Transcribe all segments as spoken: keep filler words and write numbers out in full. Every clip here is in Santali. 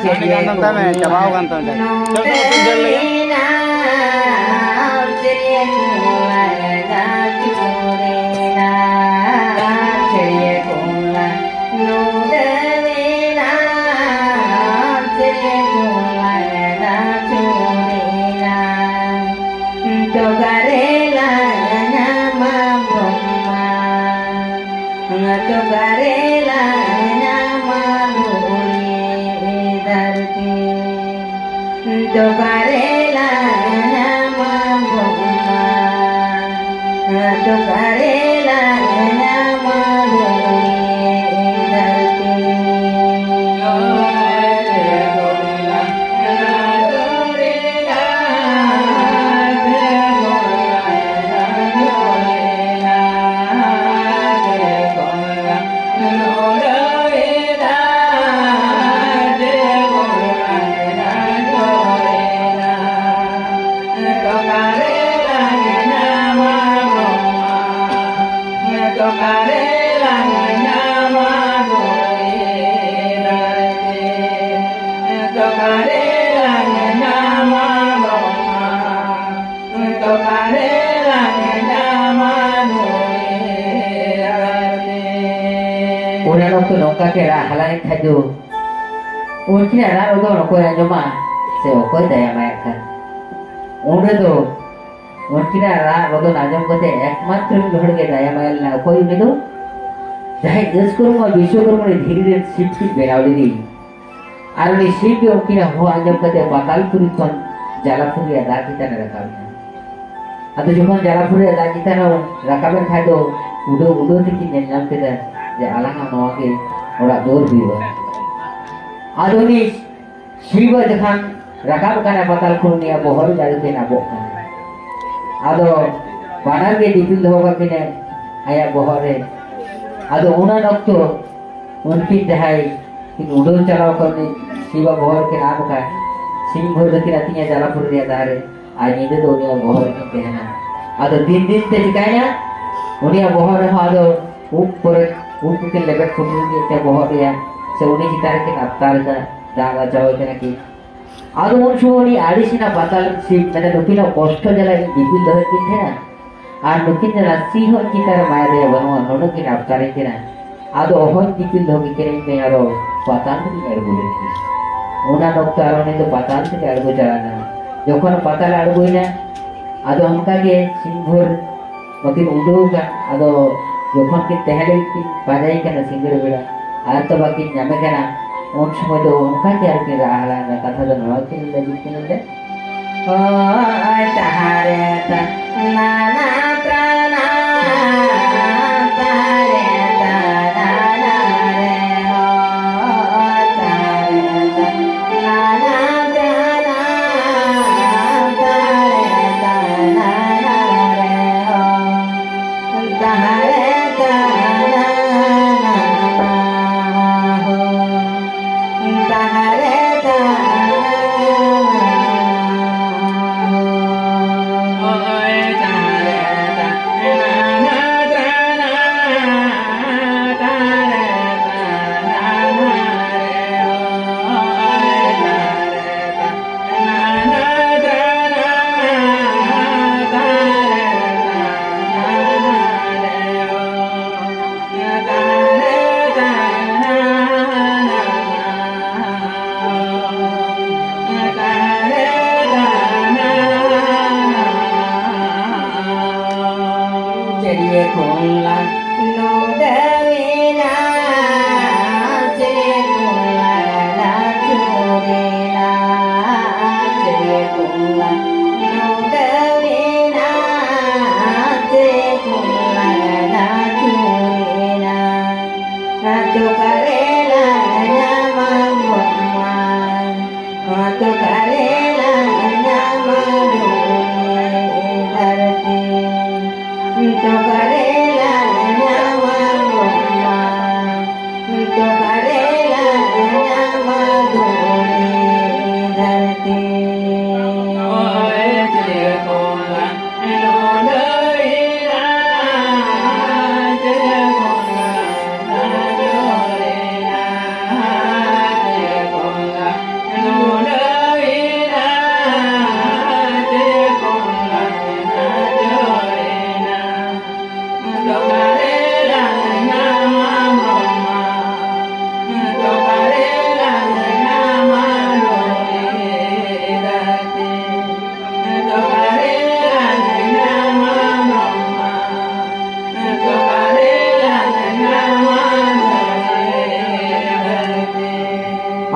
ᱦᱟᱸᱰᱮ ᱜᱟᱱ ᱛᱟᱢ ᱛᱟᱢᱮ, ᱪᱟᱵᱟᱣ ᱠᱟᱱ ᱛᱟᱢ ᱛᱟᱢ᱾ ᱪᱚᱞ, ᱪᱚᱞ, ᱪᱚᱞ, ᱪᱚᱞ, ᱞᱟᱹᱭᱟ᱾ ᱛᱚ ᱚᱠᱟᱨᱮ ᱞᱟᱝ ᱧᱟᱢᱟ ᱵᱚᱸᱜᱟ? ᱛᱚ ᱚᱠᱟᱨᱮ ᱞᱟᱝ ᱧᱟᱢᱟ ᱫᱷᱩᱲᱤ ᱫᱷᱟᱹᱨᱛᱤ? ᱛᱚ ᱚᱠᱟᱨᱮ ᱞᱟᱝ ᱧᱟᱢᱟ ᱵᱚᱸᱜᱟ? ᱛᱚ ᱚᱠᱟᱨᱮ ᱞᱟᱝ ᱧᱟᱢᱟ ᱫᱷᱩᱲᱤ ᱫᱷᱟᱹᱨᱛᱤ? ᱚᱱᱟ ᱚᱠᱛᱚ ᱱᱚᱝᱠᱟ ᱠᱮ ᱨᱟᱜ ᱦᱟᱞᱟᱝ ᱮᱫ ᱠᱷᱟᱡ ᱫᱚ, ᱩᱱᱠᱤᱱᱟᱜ ᱨᱟᱜ ᱨᱚᱫᱚᱱ ᱚᱠᱚᱭ ᱟᱸᱡᱚᱢᱟ ᱥᱮ ᱚᱠᱚᱭ ᱫᱟᱭᱟ ᱢᱟᱭᱟ ᱠᱷᱟᱱ? ᱩᱱ ᱨᱮᱫᱚ ᱩᱱᱠᱤᱱᱟᱜ ᱨᱟᱜ ᱨᱚᱫᱚᱱ ᱟᱸᱡᱚᱢ ᱠᱟᱛᱮ ᱮᱠᱢᱟᱛᱨᱚ ᱢᱤᱫ ᱦᱚᱲ ᱜᱮ ᱫᱟᱭᱟ ᱢᱟᱭᱟ ᱞᱮᱱᱟ᱾ ᱚᱠᱚᱭ ᱩᱱᱤ ᱫᱚ? ᱡᱟᱦᱟᱸᱭ ᱟᱹᱥᱠᱩᱨᱢᱟ ᱵᱤᱥᱣᱚᱠᱚᱨᱢᱟ ᱩᱱᱤ ᱫᱷᱤᱨᱤ ᱨᱮᱱ ᱥᱤᱵ ᱠᱤᱱ ᱵᱮᱱᱟᱣ ᱞᱮᱫᱮ᱾ ᱟᱨ ᱩᱱᱤ ᱥᱤᱵ ᱜᱮ ᱩᱱᱠᱤᱱᱟᱜ ᱦᱚᱦᱚ ᱟᱸᱡᱚᱢ ᱠᱟᱛᱮ ᱯᱟᱛᱟᱞᱯᱩᱨᱤ ᱠᱷᱚᱱ ᱡᱟᱞᱟᱯᱩᱨᱤ ᱨᱮᱭᱟᱜ ᱫᱟᱜ ᱪᱮᱛᱟᱱ ᱮ ᱨᱟᱠᱟᱵ ᱮᱱᱟ᱾ ᱟᱫᱚ ᱡᱚᱠᱷᱚᱱ ᱡᱟᱞᱟᱯᱩᱨᱤ ᱨᱮᱭᱟᱜ ᱫᱟᱜ ᱪᱮᱛᱟᱱ ᱨᱮ ᱨᱟᱠᱟᱵ ᱮᱱ ᱠᱷᱟᱡ ᱫᱚ ᱩᱰᱟᱹᱣ ᱩᱰᱟᱹᱣ ᱛᱮᱠᱤᱱ ᱧᱮᱞ ᱧᱟᱢ ᱠᱮᱫᱟ ᱡᱮ ᱟᱞᱟᱝᱟᱜ ᱱᱚᱣᱟ ᱜᱮ ᱚᱲᱟᱜ ᱫᱩᱣᱟᱹᱨ ᱦᱩᱭᱩᱜᱼᱟ᱾ ᱟᱫᱚ ᱩᱱᱤ ᱥᱤᱵ ᱡᱚᱠᱷᱚᱱ ᱨᱟᱠᱟᱵ ᱠᱟᱱᱟ ᱯᱟᱛᱟᱞ ᱠᱷᱚᱱ, ᱩᱱᱤᱭᱟᱜ ᱵᱚᱦᱚᱜ ᱨᱮ ᱡᱟᱹᱫᱩ ᱛᱮ ᱟᱵᱚᱜ ᱠᱟᱱᱟ᱾ ᱟᱫᱚ ᱵᱟᱱᱟᱨ ᱜᱮ ᱫᱤᱯᱤᱞ ᱫᱚᱦᱚ ᱠᱟᱠᱤᱱᱟᱭ ᱟᱭᱟᱜ ᱵᱚᱦᱚᱜ ᱨᱮ᱾ ᱟᱫᱚ ᱚᱱᱟ ᱚᱠᱛᱚ ᱩᱱᱠᱤᱱ ᱡᱟᱦᱟᱸᱭ ᱠᱤᱱ ᱩᱰᱟᱹᱣ ᱪᱟᱞᱟᱣ ᱠᱟᱱ, ᱩᱱᱤ ᱥᱤᱵᱟᱜ ᱵᱚᱦᱚᱜ ᱨᱮᱠᱤᱱ ᱟᱵ ᱠᱟᱜ᱾ ᱥᱤᱧ ᱵᱷᱳᱨ ᱫᱚᱠᱤᱱ ᱟᱹᱛᱤᱧᱟ ᱡᱟᱞᱟᱯᱩᱨᱤ ᱨᱮᱭᱟᱜ ᱫᱟᱨᱮ, ᱟᱨ ᱧᱤᱫᱟᱹ ᱫᱚ ᱩᱱᱤᱭᱟᱜ ᱵᱚᱦᱚᱜ ᱨᱮᱠᱤᱱ ᱛᱟᱦᱮᱱᱟ᱾ ᱟᱫᱚ ᱫᱤᱱ ᱫᱤᱱ ᱛᱮ ᱪᱤᱠᱟᱭᱮᱱᱟ, ᱩᱱᱤᱭᱟᱜ ᱵᱚᱦᱚᱜ ᱨᱮᱦᱚᱸ ᱟᱫᱚ ᱩᱵ ᱠᱚᱨᱮ, ᱩᱵ ᱠᱚᱠᱤᱱ ᱞᱮᱵᱮᱫ ᱯᱩᱴᱩᱨ ᱠᱮᱫ ᱛᱮ ᱵᱚᱦᱚᱜ ᱨᱮᱭᱟᱜ, ᱥᱮ ᱩᱱᱤ ᱪᱮᱛᱟᱱ ᱨᱮᱠᱤᱱ ᱟᱛᱛᱟᱨ ᱮᱫᱟ᱾ ᱫᱟᱜ ᱨᱟᱪᱟᱣ ᱠᱟᱱᱟ ᱠᱤ᱾ ᱟᱫᱚ ᱩᱱ ᱥᱚᱢᱚᱭ ᱩᱱᱤ ᱟᱹᱲᱤᱥᱮᱱᱟ ᱯᱟᱛᱟᱞ ᱥᱤ, ᱢᱟᱱᱮ ᱱᱩᱠᱤᱱᱟᱜ ᱠᱚᱥᱴᱚ ᱡᱟᱞᱟ ᱤᱧ ᱫᱤᱯᱤᱞ ᱫᱚᱦᱚᱭᱮᱫ ᱠᱤᱱ ᱛᱟᱦᱮᱱᱟ᱾ ᱟᱨ ᱱᱩᱠᱤᱱ ᱫᱚ ᱱᱟᱥᱮ ᱦᱚᱸ ᱪᱮᱛᱟᱱ ᱨᱮ ᱢᱟᱭᱟ ᱫᱟᱭᱟ ᱵᱟᱹᱱᱩᱜᱼᱟ, ᱱᱩᱱᱟᱹᱜ ᱠᱤᱱ ᱟᱴᱠᱟᱨᱤᱧ ᱠᱟᱱᱟ᱾ ᱟᱫᱚ ᱚᱦᱚᱧ ᱫᱤᱯᱤᱞ ᱫᱚᱦᱚ ᱠᱮᱫ ᱠᱤᱱᱟ, ᱤᱧ ᱫᱚ ᱟᱨᱚ ᱯᱟᱛᱟᱞ ᱛᱮᱧ ᱟᱬᱜᱚ ᱞᱮᱫ ᱠᱤᱱᱟ᱾ ᱚᱱᱟ ᱚᱠᱛᱚ ᱟᱨ ᱩᱱᱤ ᱫᱚ ᱯᱟᱛᱟᱞ ᱛᱮᱜᱮ ᱟᱬᱜᱚ ᱪᱟᱞᱟᱣ ᱮᱱᱟ᱾ ᱡᱚᱠᱷᱚᱱ ᱯᱟᱛᱟᱞ ᱟᱬᱜᱚᱭᱮᱱᱟ, ᱟᱫᱚ ᱚᱱᱠᱟ ᱜᱮ ᱥᱤᱧ ᱵᱷᱳᱨ ᱵᱟᱹᱠᱤᱱ ᱩᱰᱩᱠ ᱟᱠᱟᱱ᱾ ᱟᱫᱚ ᱡᱚᱠᱷᱚᱱ ᱠᱤᱱ ᱛᱟᱦᱮᱸ ᱞᱟᱹᱜᱤᱫ ᱠᱤᱱ ᱯᱟᱸᱡᱟᱭᱮ ᱠᱟᱱᱟ ᱥᱤᱸᱜᱟᱹᱲ ᱵᱮᱲᱟ, ᱟᱨ ᱛᱚ ᱵᱟᱹᱠᱤᱱ ᱧᱟᱢᱮ ᱠᱟᱱᱟ, ᱩᱱ ᱥᱚᱢᱚᱭ ᱫᱚ ᱚᱱᱠᱟ ᱜᱮ ᱟᱨᱠᱤ ᱨᱟᱜ ᱦᱟᱞᱟᱝ ᱮᱫᱟ᱾ ᱠᱟᱛᱷᱟ ᱫᱚ ᱱᱚᱣᱟ ᱠᱤᱱ ᱞᱟᱹᱜᱤᱫ ᱠᱤᱱ ᱞᱟᱹᱭ, ᱳᱭ ᱛᱟᱦᱟᱨᱮ ᱛᱟ ᱱᱟᱱᱟ ᱯᱨᱟᱱᱟ ᱛᱟᱦᱟᱨᱮ ᱛᱟ ᱱᱟᱱᱟ ᱨᱮ ᱳᱭ ᱛᱟᱦᱟᱨᱮ ᱛᱟ ᱱᱟᱱᱟ ᱯᱨᱟᱱᱟ ᱛᱟᱦᱟᱨᱮ ᱛᱟ ᱱᱟᱱᱟ ᱨᱮ ᱳᱭ ᱛᱟᱦᱟᱨᱮ ᱛᱟ ᱱᱟᱱᱟ ᱦᱳ ᱛᱟᱦᱟᱨᱮ ᱛᱟ ᱱᱟᱱᱟ ᱦᱳ ᱳᱭ ᱛᱟᱦᱟᱨᱮ ᱛᱟ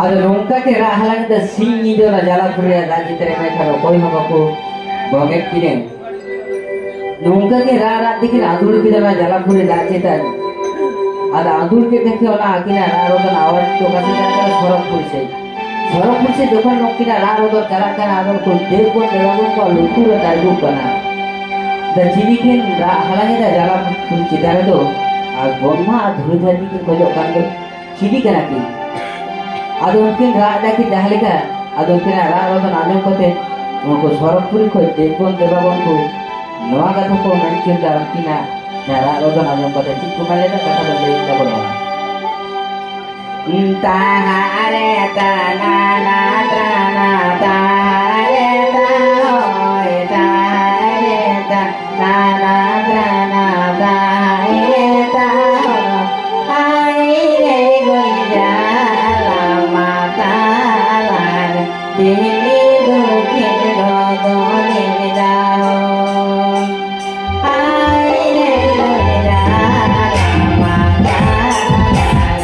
ᱟᱫᱚ ᱱᱚᱝᱠᱟ ᱜᱮ ᱨᱟᱜ ᱦᱟᱞᱟᱝ ᱮᱫᱟ ᱥᱤᱧ ᱧᱤᱫᱟᱹ ᱚᱱᱟ ᱡᱟᱞᱟᱯᱩᱨᱤ ᱨᱮ ᱫᱟᱜ ᱪᱮᱛᱟᱱ ᱨᱮ ᱢᱮᱱᱠᱷᱟᱱ ᱚᱠᱚᱭ ᱦᱚᱸ ᱵᱟᱠᱚ ᱵᱚᱸᱜᱮᱫ ᱠᱤᱱᱟᱹ᱾ ᱱᱚᱝᱠᱟ ᱜᱮ ᱨᱟᱜ ᱨᱟᱜ ᱛᱮᱠᱤᱱ ᱟᱹᱫᱩᱲ ᱠᱮᱫᱟ ᱚᱱᱟ ᱡᱟᱞᱟᱯᱩᱨᱤ ᱫᱟᱜ ᱪᱮᱛᱟᱱ᱾ ᱟᱫᱚ ᱟᱹᱫᱩᱲ ᱠᱮᱫ ᱛᱮᱠᱤᱱ ᱚᱱᱟ ᱟᱹᱠᱤᱱᱟᱜ ᱨᱟᱜ ᱨᱚᱫᱚᱱ ᱟᱣᱟᱡ ᱫᱚ ᱚᱠᱟ ᱥᱮᱫ ᱪᱟᱞᱟᱜ ᱠᱟᱱᱟ? ᱥᱚᱨᱚᱜᱽᱯᱩᱨ ᱥᱮᱫ᱾ ᱥᱚᱨᱚᱜᱽᱯᱩᱨ ᱥᱮᱫ ᱡᱚᱠᱷᱚᱱ ᱱᱩᱠᱤᱱᱟᱜ ᱨᱟᱜ ᱨᱚᱫᱚᱱ ᱪᱟᱞᱟᱜ ᱠᱟᱱᱟ, ᱟᱫᱚ ᱩᱱᱠᱩ ᱫᱮᱵ ᱵᱚᱱ ᱫᱮᱵᱟ ᱵᱚᱱ ᱠᱚᱣᱟᱜ ᱞᱩᱛᱩᱨ ᱨᱮ ᱫᱟᱨᱵᱩᱜ ᱠᱟᱱᱟ᱾ ᱫᱟ ᱪᱤᱞᱤ ᱠᱤᱱ ᱨᱟᱜ ᱦᱟᱞᱟᱝ ᱮᱫᱟ ᱡᱟᱞᱟᱯᱩᱨᱤ ᱪᱮᱛᱟᱱ ᱨᱮᱫᱚ? ᱟᱨ ᱵᱨᱚᱦᱢᱟ ᱟᱨ ᱫᱷᱩᱲᱤ ᱫᱷᱟᱹᱨᱛᱤ ᱠᱤᱱ ᱠᱷᱚᱡᱚᱜ ᱠᱟᱱ ᱫᱚ᱾ ᱪᱤᱞᱤ ᱠᱟᱱᱟ ᱠᱤᱱ? ᱟᱫᱚ ᱩᱱᱠᱤᱱ ᱨᱟᱜ ᱮᱫᱟ ᱠᱤᱱ ᱡᱟᱦᱟᱸ ᱞᱮᱠᱟ, ᱟᱫᱚ ᱩᱱᱠᱤᱱᱟᱜ ᱨᱟᱜ ᱨᱚᱫᱚᱱ ᱟᱸᱡᱚᱢ ᱠᱟᱛᱮ ᱩᱱᱠᱩ ᱥᱚᱨᱚᱜᱽᱯᱩᱨᱤ ᱠᱷᱚᱱ ᱫᱮᱵ ᱵᱚᱱ ᱫᱮᱵᱟ ᱵᱚᱱ ᱠᱚ ᱱᱚᱣᱟ ᱠᱟᱛᱷᱟ ᱠᱚ ᱢᱮᱱ ᱦᱚᱪᱚᱭᱮᱫᱟ, ᱩᱱᱠᱤᱱᱟᱜ ᱨᱟᱜ ᱨᱚᱫᱚᱱ ᱟᱸᱡᱚᱢ ᱠᱟᱛᱮ ᱪᱮᱫ ᱠᱚ ᱢᱮᱱ ᱞᱮᱫᱟ, ᱠᱟᱛᱷᱟ ᱫᱚ ᱞᱟᱹᱭ ᱛᱟᱵᱚᱱᱟ᱾ ᱛᱟᱦᱟᱨᱮ ᱛᱟᱱᱟ ᱱᱟ ᱛᱨᱟᱱᱟ ᱛᱟᱦᱟᱨᱮ ᱛᱟᱦᱚᱭ ᱛᱟᱦᱟᱨᱮ ᱛᱟ ᱱᱟᱱᱟ ᱛᱨᱟᱱᱟ ᱛᱟᱦᱮ ᱛᱟᱦᱚ ᱟᱭ ᱨᱮ ᱜᱚᱡᱟ ᱞᱟᱢᱟ ᱛᱟᱞᱟᱨ ᱛᱤᱱᱤ ᱫᱩᱠᱷᱤᱱ ᱨᱚᱫᱚᱱᱤ ᱫᱟᱦᱚ ᱟᱭ ᱨᱮ ᱜᱚᱡᱟ ᱞᱟᱢᱟ ᱛᱟᱞᱟᱨ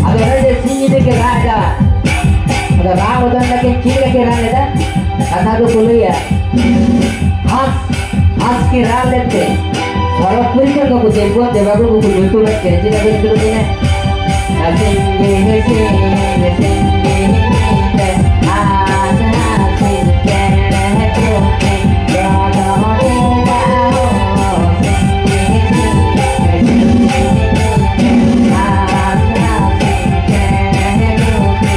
ᱟᱫᱚ ᱚᱱᱮ ᱡᱮ ᱥᱤᱧ ᱧᱤᱫᱟᱹ ᱠᱤᱱ ᱨᱟᱜ ᱮᱫᱟ, ᱟᱫᱚ ᱨᱟᱜ ᱵᱚᱫᱚᱞ ᱞᱟᱹᱜᱤᱫ ᱪᱮᱫ ᱞᱮᱠᱟ ᱠᱤᱱ ᱨᱟᱜ ᱞᱮᱫᱟ? ᱠᱟᱛᱷᱟ ᱫᱚᱠᱚ ᱞᱟᱹᱭᱟ, ᱦᱟᱸᱥ, ᱦᱟᱸᱥ ᱠᱤᱱ ᱨᱟᱜ ᱞᱮᱫ ᱛᱮ ᱥᱚᱨᱚᱜᱽᱯᱩᱨᱤ ᱠᱷᱚᱱ ᱱᱩᱠᱩ ᱫᱮᱵ ᱵᱚᱱ ᱫᱮᱵᱟ ᱠᱚ ᱱᱩᱠᱩ ᱧᱩᱛᱩᱢ ᱮᱫ ᱠᱤᱱᱟ᱾ ᱪᱮᱫ ᱞᱮᱠᱟ ᱧᱩᱛᱩᱢ ᱮᱫ ᱠᱤᱱᱟ? ᱥᱤᱧ ᱜᱮ ᱥᱤᱧ, ᱥᱤᱧ ᱜᱮ ᱧᱤᱫᱟᱹ, ᱦᱟᱸᱥ ᱦᱟᱸᱥ ᱥᱤᱧ ᱪᱮᱬᱮ ᱪᱩᱯᱤ, ᱡᱚᱛᱚ ᱜᱮ ᱫᱟᱜ ᱦᱚᱸ ᱥᱤᱧ ᱜᱮ ᱥᱤᱧ, ᱥᱤᱧ ᱜᱮ ᱧᱤᱫᱟᱹ, ᱦᱟᱸᱥ ᱦᱟᱸᱥ ᱥᱤᱧ ᱪᱮᱬᱮ ᱪᱩᱯᱤ,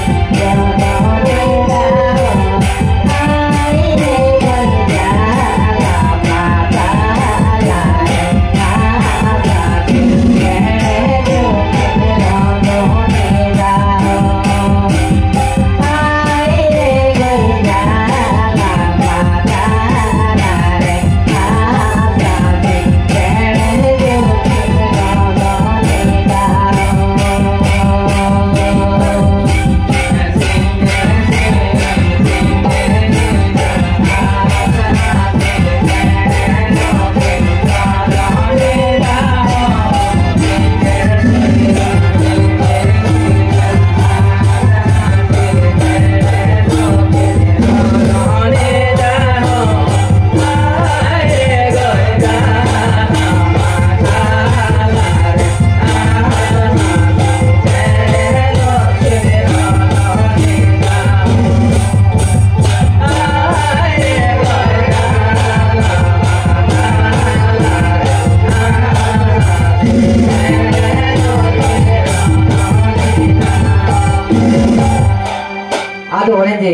ᱚᱱᱮ ᱡᱮ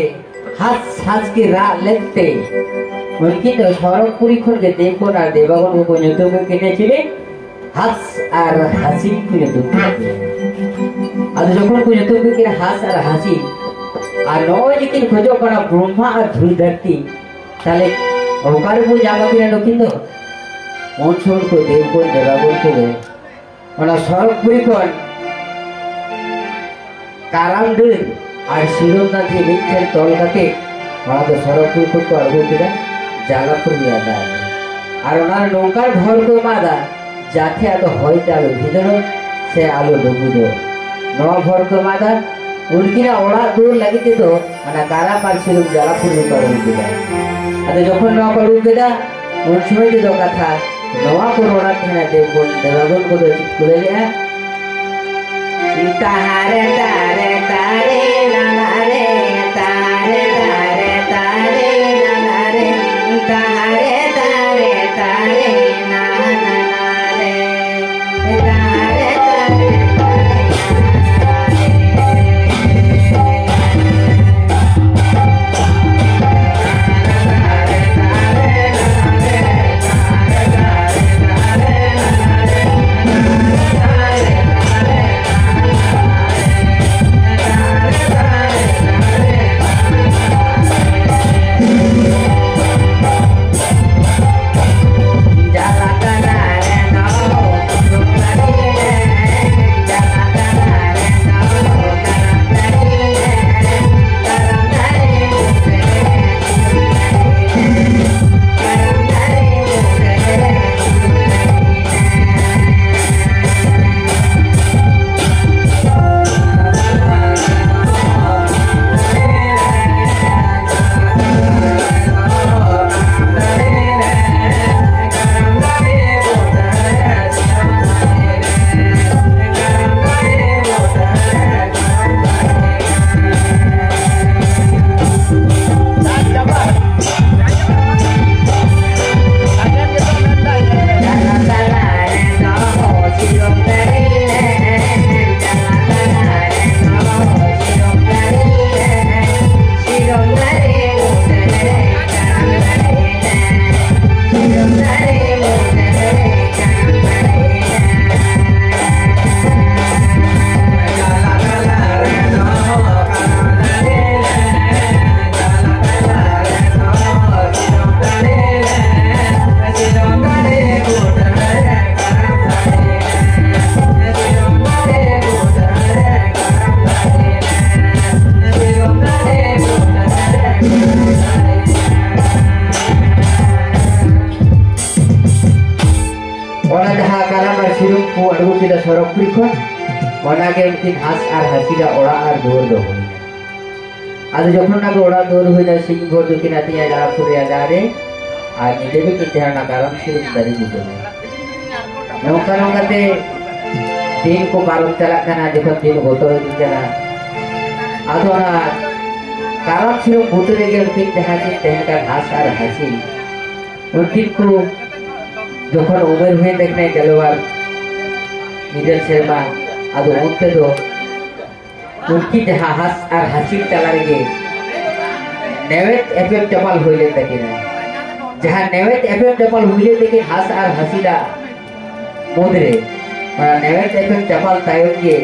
ᱦᱟᱸᱥ ᱦᱟᱸᱥ ᱠᱤᱱ ᱨᱟᱜ ᱞᱮᱫ ᱛᱮ, ᱩᱱᱠᱤᱱ ᱫᱚ ᱥᱚᱨᱚᱜᱽᱯᱩᱨᱤ ᱠᱷᱚᱱ ᱜᱮ ᱫᱮᱵᱜᱩᱱ ᱟᱨ ᱫᱮᱵᱟᱜᱩᱱ ᱠᱚᱠᱚ ᱧᱩᱛᱩᱢ ᱠᱮᱫ ᱠᱤᱱᱟ ᱪᱤᱞᱤ? ᱦᱟᱸᱥ ᱟᱨ ᱦᱟᱸᱥᱤ ᱠᱚ ᱧᱩᱛᱩᱢ ᱠᱮᱫ ᱠᱤᱱᱟ᱾ ᱟᱫᱚ ᱡᱚᱠᱷᱚᱱ ᱠᱚ ᱧᱩᱛᱩᱢ ᱠᱮᱫ ᱠᱤᱱᱟ ᱦᱟᱸᱥ ᱟᱨ ᱦᱟᱸᱥᱤ, ᱟᱨ ᱱᱚᱜᱼᱚᱭ ᱡᱮ ᱠᱤᱱ ᱠᱷᱚᱡᱚᱜ ᱠᱟᱱᱟ ᱵᱨᱚᱦᱢᱟ ᱟᱨ ᱫᱷᱩᱲᱤ ᱫᱷᱟᱹᱨᱛᱤ, ᱛᱟᱦᱞᱮ ᱚᱠᱟ ᱨᱮᱵᱚ ᱧᱟᱢ ᱟᱹᱠᱤᱱᱟ ᱱᱩᱠᱤᱱ ᱫᱚ? ᱩᱱ ᱥᱚᱢᱚᱭ ᱠᱚ ᱫᱮᱵᱜᱩᱱ ᱫᱮᱵᱟᱜᱩᱱ ᱠᱚᱜᱮ ᱚᱱᱟ ᱥᱚᱨᱚᱜᱽᱯᱩᱨᱤ ᱠᱷᱚᱱ ᱠᱟᱨᱟᱢ ᱰᱟᱹᱨ ᱟᱨ ᱥᱤᱨᱚᱢ ᱫᱟᱸᱫᱷᱤ ᱢᱤᱫ ᱴᱷᱮᱱ ᱛᱚᱞ ᱠᱟᱛᱮ ᱚᱱᱟ ᱫᱚ ᱥᱚᱨᱚᱜᱽᱯᱩᱨᱤ ᱠᱷᱚᱱ ᱠᱚ ᱟᱬᱜᱚ ᱠᱮᱫᱟ ᱡᱟᱞᱟᱯᱩᱨ ᱨᱮᱭᱟᱜ ᱫᱟᱜ ᱨᱮ᱾ ᱟᱨ ᱚᱱᱟ ᱨᱮ ᱱᱚᱝᱠᱟᱱ ᱵᱷᱚᱨ ᱠᱚ ᱮᱢᱟᱫᱟ ᱡᱟᱛᱮ ᱟᱫᱚ ᱦᱚᱭ ᱛᱮ ᱟᱞᱚ ᱵᱷᱤᱸᱫᱟᱹᱲᱚᱜ ᱥᱮ ᱟᱞᱚ ᱰᱩᱵᱩᱡᱚᱜ, ᱱᱚᱣᱟ ᱵᱷᱚᱨ ᱠᱚ ᱮᱢᱟᱫᱟ᱾ ᱩᱱᱠᱤᱱᱟᱜ ᱚᱲᱟᱜ ᱫᱩᱣᱟᱹᱨ ᱞᱟᱹᱜᱤᱫ ᱛᱮᱫᱚ ᱚᱱᱟ ᱠᱟᱨᱟᱢ ᱟᱨ ᱥᱤᱨᱚᱢ ᱡᱟᱞᱟᱯᱩᱨᱤ ᱠᱚ ᱟᱬᱜᱚ ᱠᱮᱫᱟ᱾ ᱟᱫᱚ ᱡᱚᱠᱷᱚᱱ ᱱᱚᱣᱟ ᱠᱚ ᱟᱬᱜᱚ ᱠᱮᱫᱟ, ᱩᱱ ᱥᱚᱢᱚᱭ ᱛᱮᱫᱚ ᱠᱟᱛᱷᱟ ᱱᱚᱣᱟ ᱠᱚ ᱨᱚᱲᱟ ᱛᱟᱦᱮᱸᱱᱟ, ᱫᱮᱵᱚᱱ ᱫᱮᱵᱟᱜᱚᱱ ᱠᱚᱫᱚ ᱪᱮᱫ ᱠᱚ ᱞᱟᱹᱭ ᱞᱮᱜᱼᱟ? ᱛᱟᱦᱟᱨᱮ ᱛᱟᱨᱮ ᱛᱟᱨᱮ ᱱᱟᱱᱟ ᱨᱮ, ᱛᱟᱦᱟᱨᱮ ᱛᱟᱨᱮ ᱛᱟᱨᱮ ᱱᱟᱱᱟ ᱨᱮ, ᱛᱟᱦᱟᱨᱮ ᱛᱟᱨᱮ ᱛᱟᱨᱮ ᱱᱟᱱᱟ ᱨᱮ, ᱛᱟᱦᱟᱨᱮ ᱛᱟᱨᱮ ᱛᱟᱨᱮ ᱱᱟᱱᱟ ᱨᱮ᱾ ᱯᱩᱠᱷᱨᱤ ᱠᱷᱚᱱ ᱚᱱᱟᱜᱮ ᱩᱱᱠᱤᱱ ᱦᱟᱸᱥ ᱟᱨ ᱦᱟᱹᱥᱤᱞᱟᱜ ᱚᱲᱟᱜ ᱟᱨ ᱫᱩᱣᱟᱹᱨ ᱫᱚ ᱦᱩᱭᱱᱟ᱾ ᱟᱫᱚ ᱡᱚᱠᱷᱚᱱ ᱚᱱᱟ ᱫᱚ ᱚᱲᱟᱜ ᱫᱩᱣᱟᱹᱨ ᱦᱩᱭᱱᱟ, ᱥᱤᱧ ᱵᱷᱳᱨ ᱫᱚᱠᱤᱱ ᱟᱹᱛᱤᱧᱟ ᱡᱟᱲᱟ ᱯᱷᱩᱨᱤᱭᱟ ᱫᱟᱜ ᱨᱮ, ᱟᱨ ᱧᱤᱫᱟᱹ ᱫᱚᱠᱤᱱ ᱛᱟᱦᱮᱱᱟ ᱠᱟᱨᱟᱢ ᱥᱤᱨᱚᱢ ᱫᱟᱨᱮ ᱵᱩᱴᱟᱹ ᱨᱮ᱾ ᱱᱚᱝᱠᱟ ᱱᱚᱝᱠᱟᱛᱮ ᱫᱤᱱ ᱠᱚ ᱯᱟᱨᱚᱢ ᱪᱟᱞᱟᱜ ᱠᱟᱱᱟ᱾ ᱡᱚᱠᱷᱚᱱ ᱫᱤᱱ ᱵᱚᱫᱚᱞ ᱤᱫᱤᱜ ᱠᱟᱱᱟ, ᱟᱫᱚ ᱚᱱᱟ ᱠᱟᱨᱟᱢ ᱥᱤᱨᱚᱢ ᱵᱩᱴᱟᱹ ᱨᱮᱜᱮ ᱩᱱᱠᱤᱱ ᱡᱟᱦᱟᱸ ᱠᱤᱱ ᱛᱟᱦᱮᱸ ᱠᱟᱱ ᱦᱟᱸᱥ ᱟᱨ ᱦᱟᱹᱥᱤᱞ, ᱩᱱᱠᱤᱱ ᱠᱚ ᱡᱚᱠᱷᱚᱱ ᱩᱢᱮᱨ ᱦᱩᱭᱮᱱ ᱛᱟᱹᱠᱤᱱᱟ ᱜᱮᱞᱵᱟᱨ ᱤᱨᱟᱹᱞ ᱥᱮᱨᱢᱟ, ᱟᱫᱚ ᱚᱱᱛᱮ ᱫᱚ ᱩᱱᱠᱤᱱ ᱡᱟᱦᱟᱸ ᱦᱟᱸᱥ ᱟᱨ ᱦᱟᱹᱥᱤᱞ ᱛᱟᱞᱟ ᱨᱮᱜᱮ ᱱᱮᱣᱮᱫ ᱮᱯᱮᱢ ᱪᱟᱯᱟᱞ ᱦᱩᱭ ᱞᱮᱱ ᱛᱟᱹᱠᱤᱱᱟ᱾ ᱡᱟᱦᱟᱸ ᱱᱮᱣᱮᱫ ᱮᱯᱮᱢ ᱪᱟᱯᱟᱞ ᱦᱩᱭ ᱞᱮᱱ ᱛᱟᱹᱠᱤᱱ ᱦᱟᱸᱥ ᱟᱨ ᱦᱟᱹᱥᱤᱞᱟᱜ ᱢᱩᱫᱽᱨᱮ, ᱚᱱᱟ ᱱᱮᱣᱮᱫ ᱮᱯᱮᱢ ᱪᱟᱯᱟᱞ ᱛᱟᱭᱚᱢ ᱜᱮ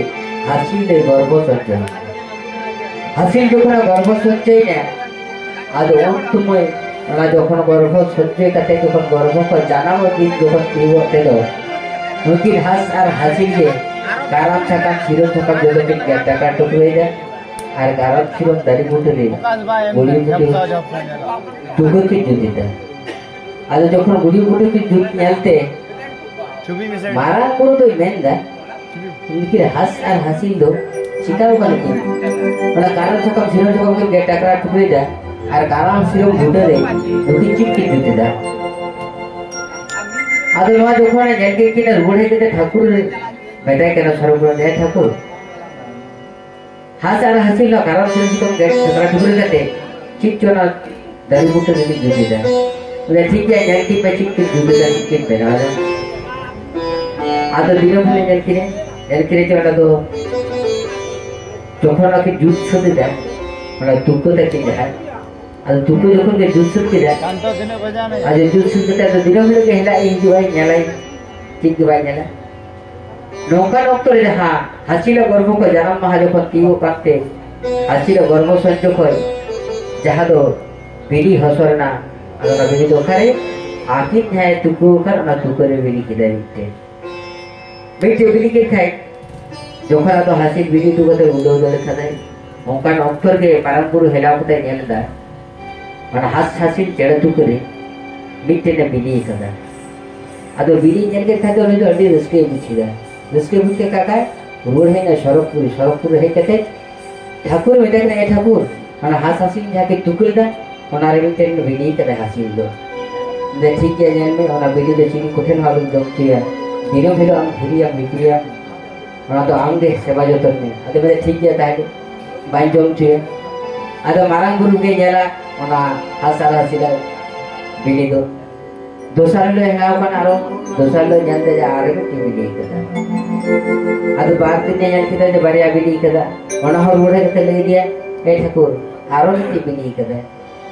ᱦᱟᱹᱥᱤᱞ ᱫᱚᱭ ᱜᱚᱨᱵᱷᱚ ᱥᱚᱧᱪᱚᱭ᱾ ᱦᱟᱹᱥᱤᱞ ᱡᱚᱠᱷᱚᱱ ᱜᱚᱨᱵᱷᱚ ᱥᱚᱧᱪᱚᱭᱮᱱᱟ, ᱟᱫᱚ ᱩᱱ ᱥᱚᱢᱚᱭ ᱚᱱᱟ ᱡᱚᱠᱷᱚᱱ ᱜᱚᱨᱵᱷᱚ ᱥᱚᱧᱪᱚᱭ ᱠᱟᱛᱮ ᱡᱚᱠᱷᱚᱱ ᱜᱚᱨᱵᱷᱚ ᱠᱷᱚᱱ ᱡᱟᱱᱟᱢᱚᱜ ᱫᱤᱱ ᱡᱚᱠᱷᱚᱱ ᱛᱤᱭᱳᱜᱚᱜ ᱛᱮᱫᱚ, ᱱᱩᱠᱤᱱ ᱦᱟᱸᱥ ᱟᱨ ᱦᱟᱹᱥᱤᱞ ᱜᱮ ᱠᱟᱨᱟᱢ ᱥᱟᱠᱟᱢ, ᱥᱤᱨᱚᱢ ᱥᱟᱠᱟᱢ ᱡᱚᱛᱚ ᱠᱤᱱ ᱜᱮᱫ ᱴᱟᱠᱟ ᱴᱩᱠᱨᱟᱹᱭᱮᱫᱟ᱾ ᱟᱨ ᱠᱟᱨᱟᱢ ᱥᱤᱨᱚᱢ ᱫᱟᱨᱮ ᱵᱩᱴᱟᱹ ᱨᱮ ᱜᱩᱲᱤ ᱵᱩᱴᱟᱹ ᱛᱩᱠᱟᱹ ᱠᱤᱱ ᱡᱩᱛ ᱮᱫᱟ᱾ ᱟᱫᱚ ᱡᱚᱠᱷᱚᱱ ᱜᱩᱲᱤ ᱵᱩᱴᱟᱹ ᱠᱤᱱ ᱡᱩᱛ ᱧᱮᱞᱛᱮ ᱢᱟᱨᱟᱝ ᱵᱩᱨᱩ ᱫᱚᱭ ᱢᱮᱱᱫᱟ, ᱱᱩᱠᱤᱱ ᱦᱟᱸᱥ ᱟᱨ ᱦᱟᱹᱥᱤᱞ ᱫᱚ ᱪᱤᱠᱟᱹᱣ ᱠᱟᱱᱟ ᱠᱤᱱ? ᱚᱱᱟ ᱠᱟᱨᱟᱢ ᱥᱟᱠᱟᱢ ᱥᱤᱨᱚᱢ ᱥᱟᱠᱟᱢ ᱠᱤᱱ ᱜᱮᱫ ᱴᱟᱠᱨᱟ ᱴᱩᱠᱨᱟᱹᱭᱮᱫᱟ ᱟᱨ ᱠᱟᱨᱟᱢ ᱥᱤᱨᱚᱢ ᱵᱩᱴᱟᱹ ᱨᱮ ᱱᱩᱠᱤᱱ ᱪᱮᱫ ᱠᱤᱱ ᱡᱩᱛ ᱮᱫᱟ? ᱟᱫᱚ ᱱᱚᱣᱟ ᱡᱚᱠᱷᱚᱱ ᱧᱮᱞ ᱠᱮᱫ ᱠᱤᱱᱟ ᱨᱩᱣᱟᱹᱲ ᱦᱮᱡ ᱠᱟᱛᱮ ᱴᱷᱟᱹᱠᱩᱨ ᱢᱮᱛᱟᱭ ᱠᱟᱱᱟ ᱥᱚᱨᱵᱚ, "ᱦᱮᱸ ᱴᱷᱟᱹᱠᱩᱨ, ᱦᱟᱸᱥ ᱟᱨ ᱦᱟᱹᱥᱤᱞ ᱱᱚᱣᱟ ᱠᱟᱨᱟᱢ ᱥᱤᱨᱚᱢ ᱥᱟᱠᱟᱢ ᱜᱮᱫ ᱴᱟᱠᱨᱟ ᱴᱩᱠᱨᱟᱹ ᱠᱟᱛᱮ ᱪᱮᱫ ᱪᱚ ᱚᱱᱟ ᱫᱟᱨᱮ ᱵᱩᱴᱟᱹ ᱨᱮᱞᱤᱧ ᱡᱩᱛ ᱮᱫᱟ?" ᱵᱚᱞᱮ, "ᱴᱷᱤᱠ ᱜᱮᱭᱟ, ᱧᱮᱞ ᱠᱤᱱ ᱯᱮ ᱪᱮᱫ ᱠᱤᱱ ᱡᱩᱛ ᱮᱫᱟ, ᱪᱮᱫ ᱠᱤᱱ ᱵᱮᱱᱟᱣ ᱮᱫᱟ?" ᱟᱫᱚ ᱫᱤᱱᱟᱹᱢ ᱦᱤᱞᱳᱜ ᱧᱮᱞ ᱠᱤᱱᱟᱹᱧ, ᱧᱮᱞ ᱠᱤᱱᱟᱹᱧ ᱡᱮ ᱚᱸᱰᱮ ᱫᱚ ᱡᱚᱠᱷᱚᱱ ᱟᱹᱠᱤᱱ ᱡᱩᱛ ᱥᱟᱹᱛ ᱮᱫᱟ, ᱚᱱᱟ ᱛᱩᱠᱟᱹ ᱛᱟᱹᱠᱤᱱ ᱡᱟᱦᱟᱸ, ᱟᱫᱚ ᱛᱩᱠᱟᱹ ᱡᱚᱠᱷᱚᱱ ᱜᱮ ᱡᱩᱛ ᱥᱟᱹᱛ ᱠᱮᱫᱟ, ᱟᱫᱚ ᱡᱩᱛ ᱥᱟᱹᱛ ᱠᱟᱛᱮ ᱟᱫᱚ ᱫᱤᱱᱟᱹᱢ ᱦᱤᱞᱳᱜ ᱜᱮ ᱦᱮᱞᱟᱜ ᱦᱤᱡᱩᱜᱼᱟᱭ, ᱧᱮᱞᱟᱭ, ᱪᱮᱫ ᱜᱮ ᱵᱟᱭ ᱧᱮᱞᱟ᱾ ᱱᱚᱝᱠᱟᱱ ᱚᱠᱛᱚ ᱨᱮ ᱡᱟᱦᱟᱸ ᱦᱟᱹᱥᱤᱞᱟᱜ ᱜᱚᱨᱵᱷᱚ ᱠᱷᱚᱱ ᱡᱟᱱᱟᱢ ᱢᱟᱦᱟ ᱡᱚᱠᱷᱚᱱ ᱛᱤᱭᱳᱜ ᱠᱟᱱᱛᱮ, ᱦᱟᱹᱥᱤᱞᱟᱜ ᱜᱚᱨᱵᱷᱚ ᱥᱚᱧᱪᱚ ᱠᱷᱚᱱ ᱡᱟᱦᱟᱸ ᱫᱚ ᱵᱤᱞᱤ ᱦᱚᱥᱚᱨ ᱮᱱᱟ, ᱟᱫᱚ ᱚᱱᱟ ᱵᱤᱞᱤ ᱫᱚ ᱚᱠᱟᱨᱮ? ᱟᱹᱠᱤᱱ ᱡᱟᱦᱟᱸᱭ ᱛᱩᱠᱟᱹ ᱟᱠᱟᱱ, ᱚᱱᱟ ᱛᱩᱠᱟᱹ ᱨᱮ ᱵᱤᱞᱤ ᱠᱮᱫᱟᱭ ᱢᱤᱫᱴᱮᱱ᱾ ᱢᱤᱫᱴᱮᱱ ᱵᱤᱞᱤ ᱠᱮᱫ ᱠᱷᱟᱡ, ᱡᱚᱠᱷᱚᱱ ᱟᱫᱚ ᱦᱟᱹᱥᱤᱞ ᱵᱤᱞᱤ ᱩᱰᱩᱠ ᱠᱟᱛᱮ ᱩᱰᱟᱹᱣ ᱫᱟᱲᱮ ᱠᱟᱫᱟᱭ, ᱚᱱᱠᱟᱱ ᱚᱠᱛᱚ ᱨᱮᱜᱮ ᱢᱟᱨᱟᱝ ᱵᱩᱨᱩ ᱦᱮᱞᱟᱣ ᱠᱟᱛᱮ ᱧᱮᱞ ᱮᱫᱟ, ᱚᱱᱟ ᱦᱟᱸᱥ ᱦᱟᱹᱥᱤᱞ ᱪᱮᱬᱮ ᱛᱩᱠᱟᱹ ᱨᱮ ᱢᱤᱫᱴᱮᱱᱮ ᱵᱤᱞᱤ ᱟᱠᱟᱫᱟ᱾ ᱟᱫᱚ ᱵᱤᱞᱤ ᱧᱮᱞ ᱠᱮᱫ ᱠᱷᱟᱡ ᱫᱚ ᱩᱱᱤ ᱫᱚ ᱟᱹᱰᱤ ᱨᱟᱹᱥᱠᱟᱹᱭ ᱵᱩᱡ ᱠᱮᱫᱟ᱾ ᱨᱟᱹᱥᱠᱟᱹ ᱵᱩᱡᱽ ᱠᱮᱫ ᱠᱷᱟᱡ ᱨᱩᱣᱟᱹᱲ ᱦᱮᱡ ᱮᱱᱟ ᱥᱚᱨᱚᱜᱽᱯᱩᱨᱤ᱾ ᱥᱚᱨᱚᱜᱽᱯᱩᱨ ᱨᱮ ᱦᱮᱡ ᱠᱟᱛᱮ ᱴᱷᱟᱹᱠᱩᱨ ᱢᱮᱛᱟᱭ ᱠᱟᱱᱟ, "ᱮ ᱴᱷᱟᱹᱠᱩᱨ, ᱚᱱᱟ ᱦᱟᱸᱥ ᱦᱟᱸᱥᱤᱞ ᱡᱟᱦᱟᱸ ᱠᱤᱱ ᱛᱩᱠᱟᱹ ᱞᱮᱫᱟ, ᱚᱱᱟ ᱨᱮ ᱢᱤᱫᱴᱮᱱ ᱵᱤᱞᱤ ᱠᱟᱫᱟᱭ ᱦᱟᱸᱥᱤᱞ ᱫᱚ᱾ ᱫᱮ ᱴᱷᱤᱠ ᱜᱮᱭᱟ, ᱧᱮᱞ ᱢᱮ, ᱚᱱᱟ ᱵᱤᱞᱤ ᱫᱚ ᱪᱤᱞᱤ ᱠᱚᱴᱷᱮᱱ ᱦᱚᱸ ᱟᱞᱚᱢ ᱡᱚᱢ ᱦᱚᱪᱚᱭᱟ᱾ ᱫᱤᱱᱟᱹᱢ ᱦᱤᱞᱳᱜ ᱟᱢ ᱦᱤᱨᱤᱭᱟᱢ ᱦᱤᱯᱤᱨᱤᱭᱟᱢ, ᱚᱱᱟ ᱫᱚ ᱟᱢ ᱜᱮ ᱥᱮᱵᱟ ᱡᱚᱛᱚᱱ ᱢᱮ᱾" ᱟᱫᱚ ᱢᱮᱱᱫᱟ, "ᱴᱷᱤᱠ ᱜᱮᱭᱟ, ᱛᱟᱦᱞᱮ ᱵᱟᱹᱧ ᱡᱚᱢ ᱦᱚᱪᱚᱭᱟ᱾" ᱟᱫᱚ ᱢᱟᱨᱟᱝ ᱵᱩᱨᱩ ᱜᱮ ᱧᱮᱞᱟ ᱚᱱᱟ ᱦᱟᱸᱥ ᱟᱨ ᱦᱟᱸᱥᱤᱞᱟᱜ ᱵᱤᱞᱤ ᱫᱚ᱾ ᱫᱚᱥᱟᱨ ᱦᱤᱞᱳᱜ ᱦᱮᱞᱟᱣ ᱠᱟᱱᱟ ᱟᱨᱚ, ᱫᱚᱥᱟᱨ ᱦᱤᱞᱳᱜ ᱧᱮᱞ ᱛᱮ ᱟᱨᱚ ᱢᱤᱫᱴᱤᱡ ᱵᱤᱞᱤ ᱠᱟᱫᱟ᱾ ᱟᱫᱚ ᱵᱟᱨ ᱫᱤᱱ ᱧᱮᱞ ᱠᱮᱫᱟ ᱡᱮ ᱵᱟᱨᱭᱟ ᱵᱤᱞᱤ ᱠᱟᱫᱟ᱾ ᱚᱱᱟ ᱦᱚᱸ ᱨᱩᱣᱟᱹᱲ ᱦᱮᱡ ᱠᱟᱛᱮ ᱞᱟᱹᱭ ᱟᱫᱮᱭᱟ, "ᱮ ᱴᱷᱟᱹᱠᱩᱨ, ᱟᱨᱚ ᱢᱤᱫᱴᱤᱡ ᱵᱤᱞᱤ ᱠᱟᱫᱟ᱾"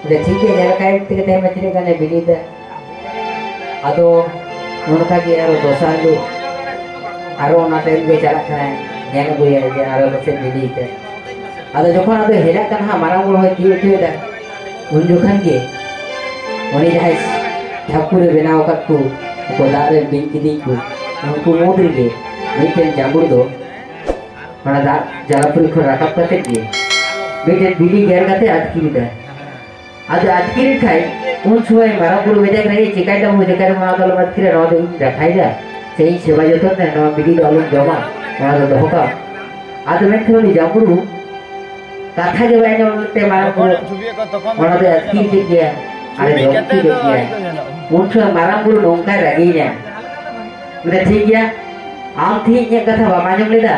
ᱟᱫᱚ ᱴᱷᱤᱠ ᱜᱮᱭᱟ, ᱧᱮᱞ ᱠᱟᱭ ᱛᱮᱜᱮ ᱛᱟᱦᱮᱸ ᱢᱟ ᱛᱤᱱᱟᱹᱜ ᱜᱟᱱᱮ ᱵᱤᱞᱤᱭᱮᱫᱟ᱾ ᱟᱫᱚ ᱚᱱᱠᱟ ᱜᱮ ᱟᱨᱚ ᱫᱚᱥᱟᱨ ᱦᱤᱞᱳᱜ ᱟᱨᱚ ᱚᱱᱟ ᱴᱟᱭᱤᱢ ᱜᱮ ᱪᱟᱞᱟᱜ ᱠᱟᱱᱟᱭ, ᱧᱮᱞ ᱟᱹᱜᱩᱭᱟᱭ ᱡᱮ ᱟᱨᱚ ᱯᱟᱥᱮᱡ ᱵᱤᱞᱤᱭᱮᱫᱟ᱾ ᱟᱫᱚ ᱡᱚᱠᱷᱚᱱ ᱟᱫᱚ ᱦᱮᱞᱟᱜ ᱠᱟᱱᱟ ᱦᱟᱸᱜ, ᱢᱟᱨᱟᱝ ᱵᱩᱨᱩ ᱦᱚᱸᱭ ᱛᱤᱭᱳᱜ ᱦᱚᱪᱚᱭᱮᱫᱟ, ᱩᱱ ᱡᱚᱠᱷᱚᱱ ᱜᱮ ᱩᱱᱤ ᱡᱟᱦᱟᱸᱭ ᱴᱷᱟᱹᱠᱩᱨᱮ ᱵᱮᱱᱟᱣ ᱟᱠᱟᱫ ᱠᱚ, ᱩᱱᱠᱩ ᱫᱟᱜ ᱨᱮ ᱵᱤᱧ ᱠᱤᱫᱤᱧ ᱠᱚ, ᱩᱱᱠᱩ ᱢᱩᱫᱽ ᱨᱮᱜᱮ ᱢᱤᱫᱴᱮᱱ ᱡᱟᱸᱵᱩᱲ ᱫᱚ ᱚᱱᱟ ᱫᱟᱜ ᱡᱟᱞᱟᱯᱩᱨᱤ ᱠᱷᱚᱱ ᱨᱟᱠᱟᱵ ᱠᱟᱛᱮ ᱜᱮ ᱢᱤᱫᱴᱮᱱ ᱵᱤᱞᱤ ᱜᱮᱨ ᱠᱟᱛᱮ ᱟᱹᱛᱠᱤᱨ ᱮᱫᱟ᱾ ᱟᱫᱚ ᱟᱹᱛᱠᱤᱨ ᱮᱱ ᱠᱷᱟᱡ, ᱩᱱ ᱥᱚᱢᱚᱭ ᱢᱟᱨᱟᱝ ᱵᱩᱨᱩ ᱢᱮᱛᱟᱭ ᱠᱟᱱᱟ, "ᱮᱭ, ᱪᱮᱠᱟᱭ ᱫᱟᱢ, ᱪᱮᱠᱟᱭ ᱫᱟᱢ, ᱚᱱᱟ ᱫᱚ ᱟᱞᱚᱢ ᱟᱹᱛᱠᱤᱨᱟ, ᱱᱚᱣᱟ ᱫᱚ ᱤᱧ ᱨᱟᱠᱷᱟᱭᱮᱫᱟ, ᱥᱮ ᱤᱧ ᱥᱮᱵᱟ ᱡᱚᱛᱚᱱ ᱫᱟ, ᱱᱚᱣᱟ ᱵᱤᱞᱤ ᱫᱚ ᱟᱞᱚᱢ ᱡᱚᱢᱟ, ᱱᱚᱣᱟ ᱫᱚ ᱫᱚᱦᱚ ᱠᱟᱜ ᱢᱮ᱾" ᱟᱫᱚ ᱢᱮᱱᱠᱷᱟᱱ ᱩᱱᱤ ᱡᱟᱸᱵᱩᱲᱩ ᱠᱟᱛᱷᱟ ᱜᱮ ᱵᱟᱭ ᱟᱸᱡᱚᱢ ᱞᱮᱫ ᱛᱮ ᱢᱟᱨᱟᱝ ᱵᱩᱨᱩ ᱚᱱᱟ ᱫᱚᱭ ᱟᱹᱛᱠᱤᱨ ᱠᱮᱫ ᱜᱮᱭᱟ, ᱟᱨᱮ ᱡᱚᱢ ᱦᱚᱪᱚ ᱠᱮᱫ ᱜᱮᱭᱟ᱾ ᱩᱱ ᱥᱚᱢᱚᱭ ᱢᱟᱨᱟᱝ ᱵᱩᱨᱩ ᱱᱚᱝᱠᱟᱭ ᱨᱟᱹᱜᱤᱭᱮᱱᱟ, ᱢᱮᱱᱫᱟ, "ᱴᱷᱤᱠ ᱜᱮᱭᱟ, ᱟᱢ ᱛᱮᱦᱮᱧ ᱤᱧᱟᱹᱜ ᱠᱟᱛᱷᱟ ᱵᱟᱢ ᱟᱸᱡᱚᱢ ᱞᱮᱫᱟ?"